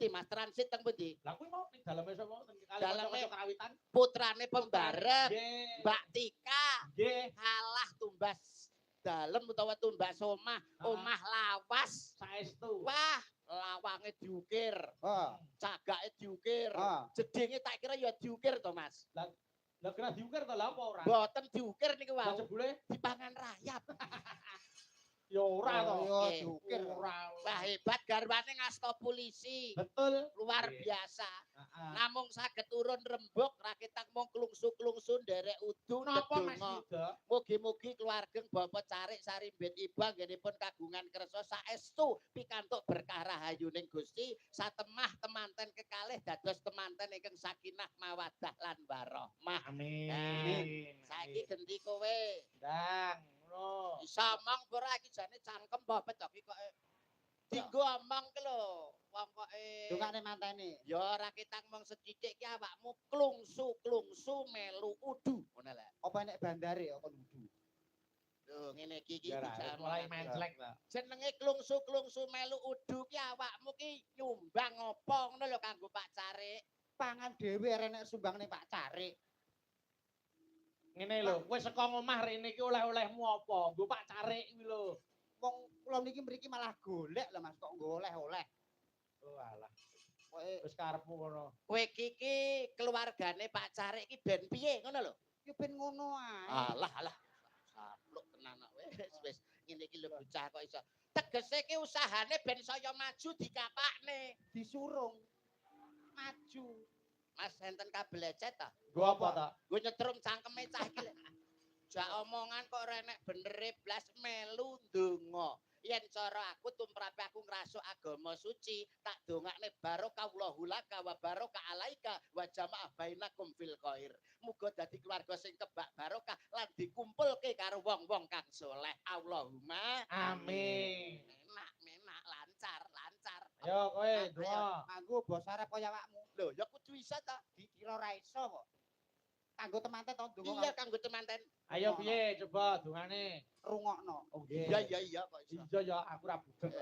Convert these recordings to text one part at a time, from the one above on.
pundi Mas? Transit teng pundi? Lah kuwi mau ning daleme sapa teng kali Daleme. kanca karawitan. Putrane pembarep Nggih. Mbak Tika. Nggih. Kalah tumbas dalem utawa tumbas omah, omah lawas. Saestu. Wah, lawange diukir, cagake diukir. Jedinge tak kira ya diukir to, Mas. Lah kena diukir to lha apa ora? Mboten diukir niku Lah wau. jebule Dipangan rayap. ya ora to. Yo Oke. diukir. Ora. Wah, hebat garwane ngasta polisi. Betul. Luar Nggih. biasa. Heeh. Namung saged turun rembug raketang mung klungsu-klungsu nderek udu Napa Mas ndedonga. Yuda? Mugi-mugi keluarga Bapak Carik Sarimbit Ibu anggenipun kagungan kersa saestu pikantuk berkah rahayuning Gusti satemah temanten kekalih dados temanten ingkang sakinah mawaddah lan warahmah. Amin. Saiki genti kowe. Ndang ngono. Iso omong apa ora iki jane cangkem apa to iki kok dinggo omong ki lho. Wong kok Dongakne mantene. Ya ora ketang mong sethithik ki awakmu klungsu-klungsu melu udu ngono lho. Apa nek bandare kok nudu? Lho ngene iki iki Ya ora, dijak mulai omongan. menclek ta. Jenenge klungsu-klungsu melu udu ki awakmu ki nyumbang apa ngono lho kanggo Pak Carik. Pangan dhewe ora nek sumbangne Pak Carik. Ngene lho, kowe saka ngomah rene iki oleh-olehmu apa? Nggo Pak Carik kuwi lho. Wong kula niki mriki malah golek lho Mas kok nggo oleh-oleh. Oh alah, Pokoke wis karepmu ngono. Kowe iki ki keluargane Pak Carik ki ben piye ngono lho. ya ben ngono ae. Alah alah. Sapluk tenan kok wis wis ngene iki lho bocah kok iso. Tegese ki usahane ben saya maju dikapakne. Disurung. Maju. Mas enten kabel lecet ta? Nggo apa ta? Nggo nyetrum cangkeme cah iki lho. Jak omongan kok ora enek benere blas melu ndonga. Yen cara aku tumrape aku ngrasuk agama suci, tak dongakne barokallahu laka wa barokah alaika wa jamaah bainakum fil khair. Muga dadi keluarga sing kebak barokah lan dikumpulke karo wong-wong kang soleh. Allahumma Amin. Menak, menak, lancar, lancar. Ayo kowe ndonga. Nganggo basa Arab kaya awakmu. Lho, ya kudu iso ta. Dikira ora iso kok. Kanggo temanten to ndonga Iya kanggo temanten. Ayo piye coba dongane. rungokno. Oh nggih. Iya, iya, iya kok iso. Iya ya aku ora budek.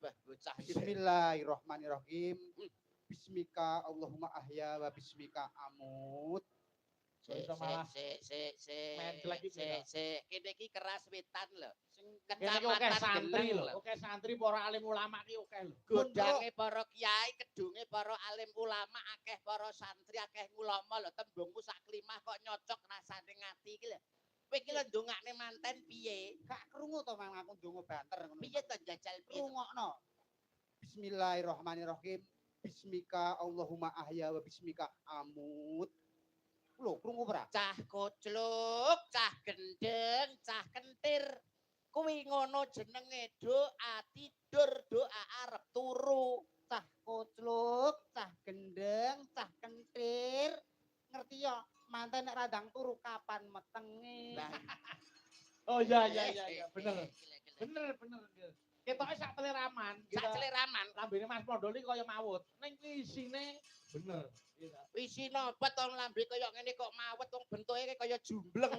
Bah bocah iki. Bismillahirrahmanirrahim. Bismika Allahumma ahya wa bismika amut. Sik, Iso malah sik, sik, sik. menclek iki Sik, sik. Kene iki keras wetan lho. Sing Kene iki akeh Kecamatan santri Geneng lho, akeh santri para alim ulama ki akeh lho. Godange para kiai, kedunge para alim ulama, akeh para santri, akeh ulama lho. Tembungmu sak klimah kok nyocok rasane ngati iki lho. Kowe iki lho ndongakne manten piye? Gak krungu to mang aku ndonga banter ngono. Piye to njajal piye? to? Rungokno. Bismillahirrahmanirrahim. Bismika Allahumma ahya wa bismika amut. Lho, krungu ora? Cah kocluk, cah gendeng, cah kentir. Kuwi ngono jenenge doa tidur, doa arep turu. Cah kocluk, cah gendeng, cah kentir. Ngerti ya, manten nek randang turu kapan metenge. Lah, Oh iya iya iya iya bener. Gila, gila. Bener bener. Ketoke sak teleraman Sak celeraman. Lambene Mas Pondol iki kaya mawut. Ning isine bener. Gitu. Isi napa to lambe kaya ngene kok mawet wong bentuke kaya jumbleng.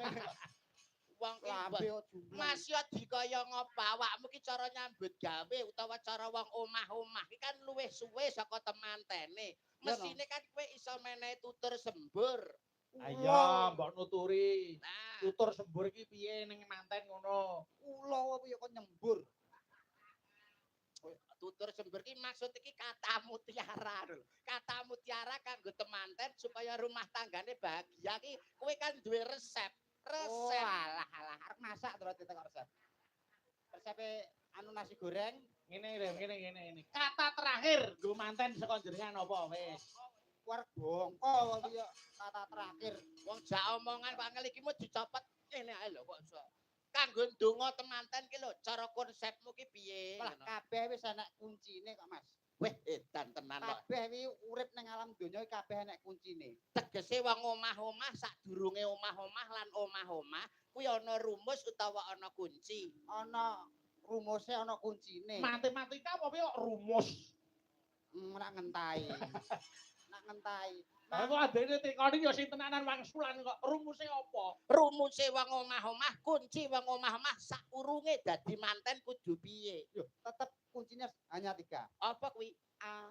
Wong ki Lambe kok jumbleng. Mas yo dikaya ngopo awakmu ki cara nyambut gawe utawa cara wong omah-omah ki kan luwih suwe saka temantene. Mesine kan kowe iso menehi tutur sembur. Ayo mbok nuturi. Nah, Tutur sembur iki piye ning manten ngono. Ula apa ya kok nyembur. Tutur sembur ki maksud iki kata mutiara lho. Kata mutiara kanggo temanten supaya rumah tanggane bahagia ki kowe kan duwe resep. Oh, Resep. alah alah arep masak to ditekok resep. Resepe anu nasi goreng Ngene lho, ngene ngene ngene. Kata terakhir nggo manten saka jenengan apa wis? Keluar bongko wong ya kata terakhir. Wong jak omongan kok angel iki mau dicopot ngene ae lho kok iso. Kanggo ndonga temanten ki lho, cara konsepmu ki piye? Lah kabeh wis enek kuncine kok, Mas. Weh, edan tenan kok. Kabeh wi urip ning alam donya iki kabeh enek kuncine. Tegese wong omah-omah sadurunge omah-omah lan omah-omah kuwi ana rumus utawa ana kunci. Ana rumuse, ana kuncine. Matematika apa piye kok rumus? Nak ngentai. Nak ngentai. Lah kok adene tekoni ya sing tenanan wangsulan kok rumuse apa? Rumuse wong omah-omah, kunci wong omah-omah sakurunge dadi manten kudu piye? Yo, tetep kuncinya hanya 3. Apa kuwi? A